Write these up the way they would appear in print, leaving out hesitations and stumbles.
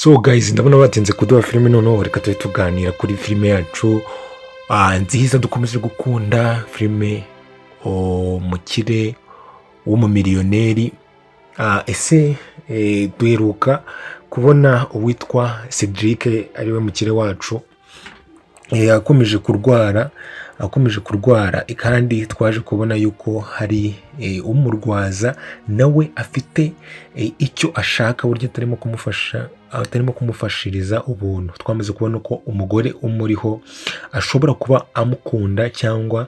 So guys, ndabona batinze kuduha filime. Noneho reka tujye tuganira kuri filime yacu nziza dukomeje gukunda, filime Umukire w'Umumiliyoneri. Ese duheruka kubona uwitwa Cedric, ariwe mukire wacu, akomeje kurwara, akomeje kurwara, kandi twaje kubona yuko hari umurwaza nawe afite icyo ashaka, burya atarimo kumufasha, atarimo kumufashiriza ubuntu. Twamaze kubona ko umugore umuriho ashobora kuba amukunda cyangwa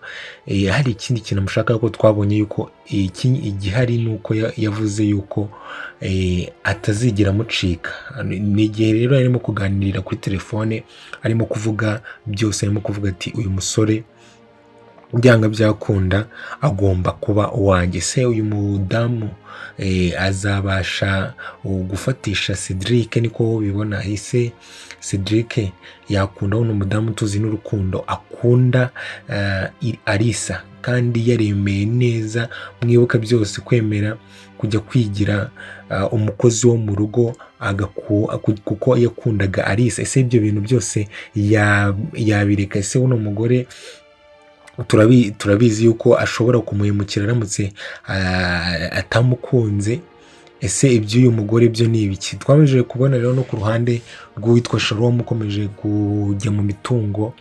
hari ikindi kintu amushaka, kuko twabonye yuko igihari ni uko yavuze yuko atazigera amucika. Ni igihe rero arimo kuganirira kuri telefone, arimo kuvuga byose, arimo kuvuga ati: "Uyu musore byanga byakunda agomba kuba uwanjye." Se uyu mudamu azabasha gufatisha Cedric? Niko ubibona? Ese Cedric yakunda uno mudamu, tuzi n'urukundo akunda Alisa, kandi yaremeye neza? Mwibuka byose, kwemera kujya kwigira umukozi wo mu rugo kuko yakundaga Alisa. Ese ibyo bintu byose yabireka? Ese uno mugore turabizi yuko ashobora kumuhemukira aramutse atamukunze. Ese iby'uyu mugore byo ni ibiki? Twamaze kubona rero no ku ruhande rw'uwitwa Shalom ukomeje kujya mu mitungo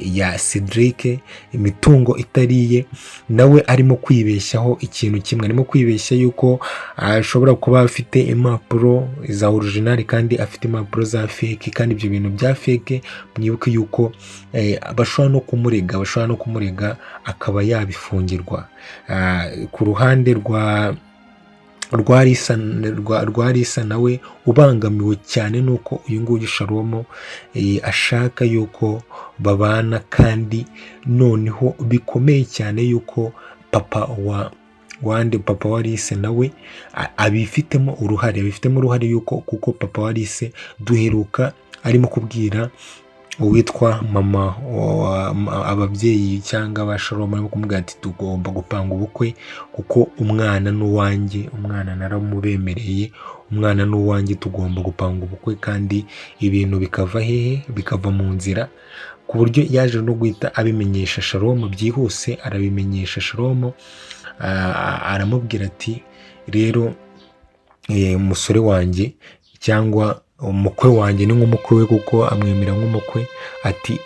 ya Cedric, imitungo itari iye. Nawe arimo kwibeshyaho ikintu kimwe, arimo kwibeshya yuko ashobora kuba afite impapuro za original kandi afite impapuro za fake. Kandi ibyo bintu bya fake, mwibuke yuko bashobora no kumurega, bashobora no kumurega akaba yabifungirwa. Ku ruhande rwa Lisa, nawe ubangamiwe cyane nuko uyu nguyu Shalomo ashaka yuko babana, kandi noneho bikomeye cyane yuko papa wa wande, papa wa Alice, nawe abifitemo uruhare, abifitemo uruhare yuko kuko papa wa Alice duheruka arimo kubwira uwitwa mama ababyeyi cyangwa ba Shalom, arimo kumubwira ati: "Tugomba gupanga ubukwe kuko umwana ni uwanjye, umwana naramubemereye, umwana ni uwanjye, tugomba gupanga ubukwe kandi ibintu bikava hehe, bikava mu nzira." Ku buryo yaje no guhita abimenyesha Shalom byihuse, arabimenyesha Shalom, aramubwira ati: "Rero umusore wanjye cyangwa umukwe wanjye," ni nk'umukwe we kuko amwemera nk'umukwe, ati: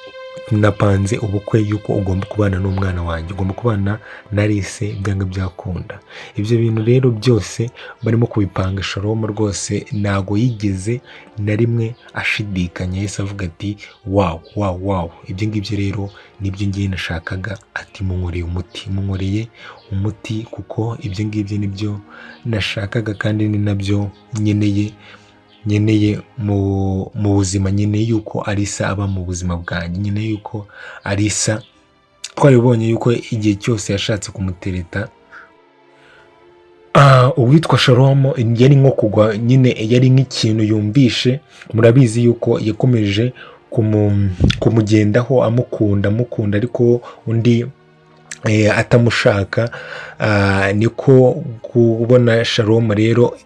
"Napanze ubukwe yuko ugomba kubana n'umwana wanjye, ugomba kubana na Alice byanga byakunda." Ibyo bintu rero byose barimo kubipanga, Shalom rwose ntago yigeze na rimwe ashidikanya, yahise avuga ati: "Wow, wow, wow, ibyo ngibyo rero nibyo ngiye nashakaga." Ati: "Munkoreye umuti, munkoreye umuti, kuko ibyo ngibyo nibyo nashakaga kandi ni nabyo nkeneye, nkeneye mu buzima. Nkeneye yuko Alisa aba mu buzima bwanjye, nkeneye yuko Alisa." Twaribonye yuko igihe cyose yashatse kumutereta uwitwa Shalom yari nko kugwa nyine, yari nk'ikintu yumvishe. Murabizi yuko yakomeje kumugendaho, amukunda, amukunda, ariko undi atamushaka. Niko kubona Shalom rero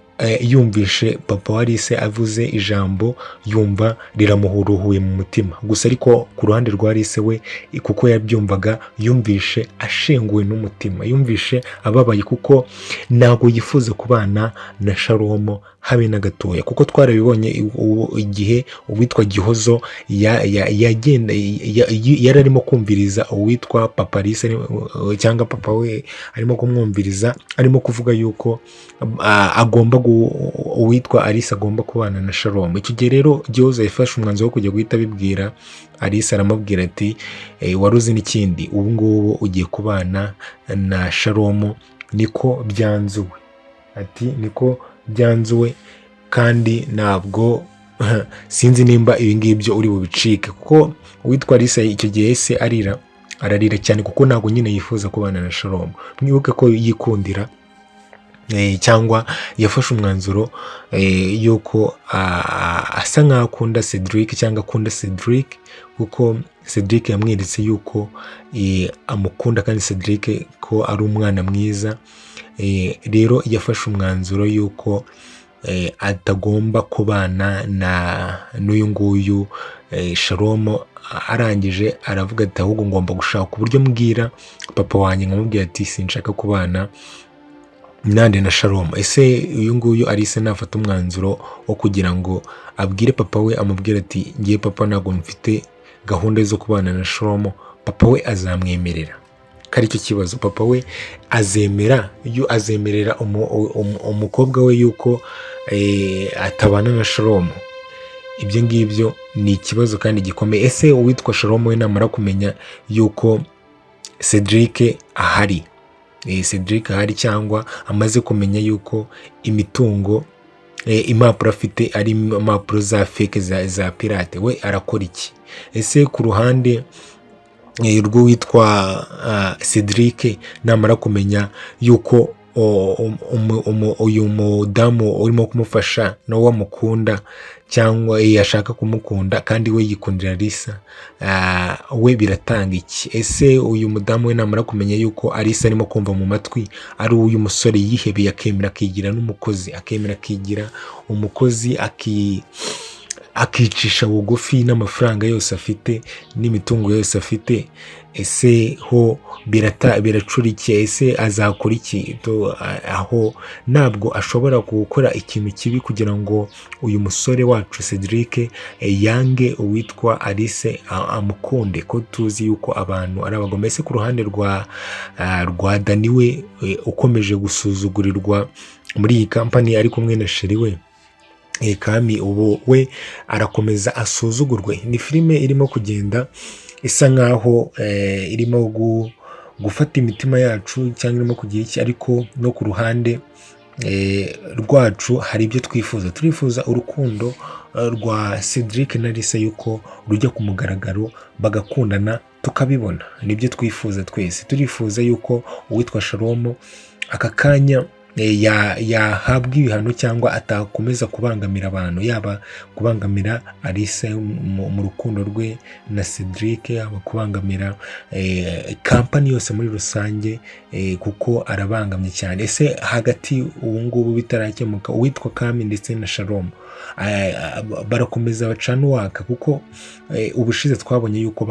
yumvishe papa wa Alice avuze ijambo, yumva riramuhuruhuye mu mutima gusa. Ariko ku ruhande rwa Alice we, kuko yabyumvaga, yumvishe ashenguwe n'umutima, yumvishe ababaye, kuko ntabwo yifuza kubana na Shalomo habe na gatoya, kuko twarabibonye igihe uwitwa Gihozo yagenda yari arimo kumviriza uwitwa papa Alice, cyangwa papa we arimo kumwumviriza, arimo kuvuga yuko agomba uwitwa Alice agomba kubana na Shalom. Icyo gihe rero Gihozo yafashe umwanzuro wo kujya guhita abibwira Alice, aramubwira ati: "Wari uzi n'ikindi? Ubu ngubu ugiye kubana na Shalom, niko byanzuwe." Ati: "Niko byanzuwe, kandi ntabwo sinzi nimba ibi ngibyo uri bubicike." Kuko uwitwa Alice icyo gihe yahise arira, ararira cyane, kuko ntabwo nyine yifuza kubana na Shalom. Mwibuke ko yikundira cyangwa yafashe umwanzuro yuko asa nkaho akunda Cedric, cyangwa akunda Cedric, kuko Cedric yamweretse yuko amukunda, kandi Cedric ko ari umwana mwiza. Rero yafashe umwanzuro yuko atagomba kubana na n'uyu nguyu Shalomo. Arangije aravuga ati ahubwo ngomba gushaka uburyo mbwira papa wanjye, nkamubwira ati sinshaka kubana nande na Shalomo. Ese uyu nguyu Alice nafata umwanzuro wo kugira ngo abwire papa we, amubwire ati ngiye papa, ntabwo mfite gahunda zo kubana na Shalomo, papa we azamwemerera? Ko aricyo kibazo, papa we azemera iyo azemerera umukobwa we yuko atabana na Shalomo? Ibyo ngibyo ni ikibazo kandi gikomeye. Ese uwitwa Shalomo we namara kumenya yuko Cedric ahari, Cedric ahari, cyangwa amaze kumenya yuko imitungo, impapuro afite ari impapuro za fake, za pirate, we arakora iki? Ese ku ruhande rw'uwitwa Cedric, namara kumenya yuko uyu mudamu urimo kumufasha nawe amukunda, cyangwa ashaka kumukunda, kandi we yikundira Alisa, we biratanga iki? Ese uyu mudamu we namara kumenya yuko Alisa arimo kumva mu matwi ari uyu musore yihebeye, akemera akigira n'umukozi, akemera akigira umukozi, akicisha bugufi n'amafaranga yose afite n'imitungo yose afite, ese ho biracura iki? Ese azakora iki? Aho ntabwo ashobora gukora ikintu kibi kugira ngo uyu musore wacu Cedric yange uwitwa Alice amukunde, ko tuzi yuko abantu ari abagome? Ese ku ruhande rwa Dani we, ukomeje gusuzugurirwa muri iyi kampani ari kumwe na chéri we Kami, ubu we arakomeza asuzugurwe? Ni filime irimo kugenda isa nkaho irimo gufata imitima yacu, cyangwa irimo kugira iki, ariko no ku ruhande rwacu hari ibyo twifuza. Turifuza urukundo rwa Cedric na Alice yuko rujya ku mugaragaro, bagakundana, tukabibona. Nibyo twifuza twese. Turifuza yuko uwitwa Shalomo aka kanya yahabwa ibihano, cyangwa atakomeza kubangamira abantu, yaba kubangamira Alice mu rukundo rwe na Cedric, yaba kubangamira kampani yose muri rusange, kuko arabangamye cyane. Ese hagati ubu ngubu bitarakemuka, uwitwa Kami ndetse na Shalom barakomeza bacana uwaka? Kuko ubushize twabonye yuko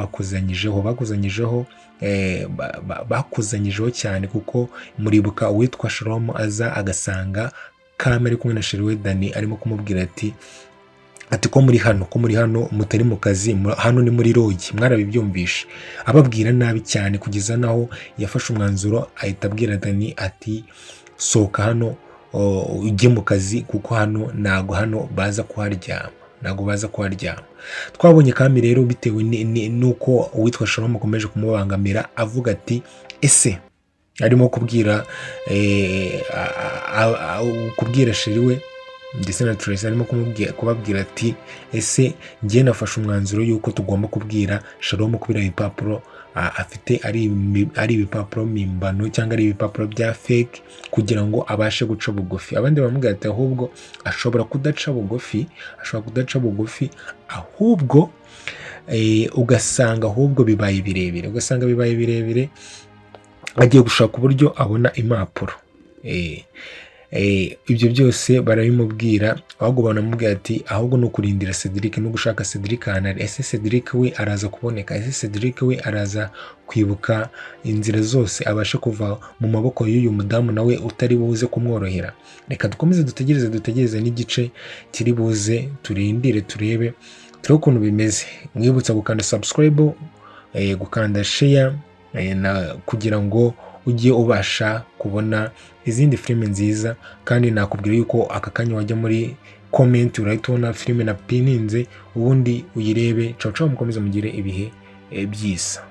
bakuzanyijeho cyane, kuko muribuka uwitwa Shalom aza agasanga Kami ari kumwe na chéri we Dani, arimo kumubwira ati ko muri hano mutari mu kazi, hano ni muri lodge? Mwarabibyumvishe, ababwira nabi cyane, kugeza naho yafashe umwanzuro ahita abwira Dani ati sohoka hano ujye mu kazi, kuko hano ntago hano baza kuharyama, ntabwo baza kuharyama. Twabonye Kami rero, bitewe n'uko uwitwa Shalom akomeje kumubangamira, avuga ati ese arimo kubwira chéri we ndetse na Tracy, arimo kubabwira ati ese njye nafashe umwanzuro y'uko tugomba kubwira Shalom ko biriya bipapuro afite ari ibipapuro mpimbano, cyangwa ari ibipapuro bya fake, kugira ngo abashe guca bugufi. Abandi baramubwira ati ahubwo ashobora kudaca bugufi, ashobora kudaca bugufi, ahubwo ugasanga ahubwo bibaye birebire, ugasanga bibaye birebire, agiye gushaka uburyo abona impapuro. Ibyo byose barabimubwira, ahubwo banamubwira ati ahubwo ni ukurindira Cedric no gushaka Cedric ahantu ari. Ese Cedric we araza kuboneka? Ese Cedric we araza kwibuka inzira zose abashe kuva mu maboko y'uyu mudamu nawe utari buze kumworohera? Reka dukomeze dutegereze n'igice kiri buze, turindire, turebe ukuntu bimeze. Mwibutsa gukanda subscribe, gukanda share, kugira ngo ujye ubasha kubona izindi filime nziza. Kandi nakubwira yuko aka kanya wajya muri comment, urahita ubona filime na pininze, ubundi uyirebe. Ciao ciao, mukomeze mugire ibihe byiza.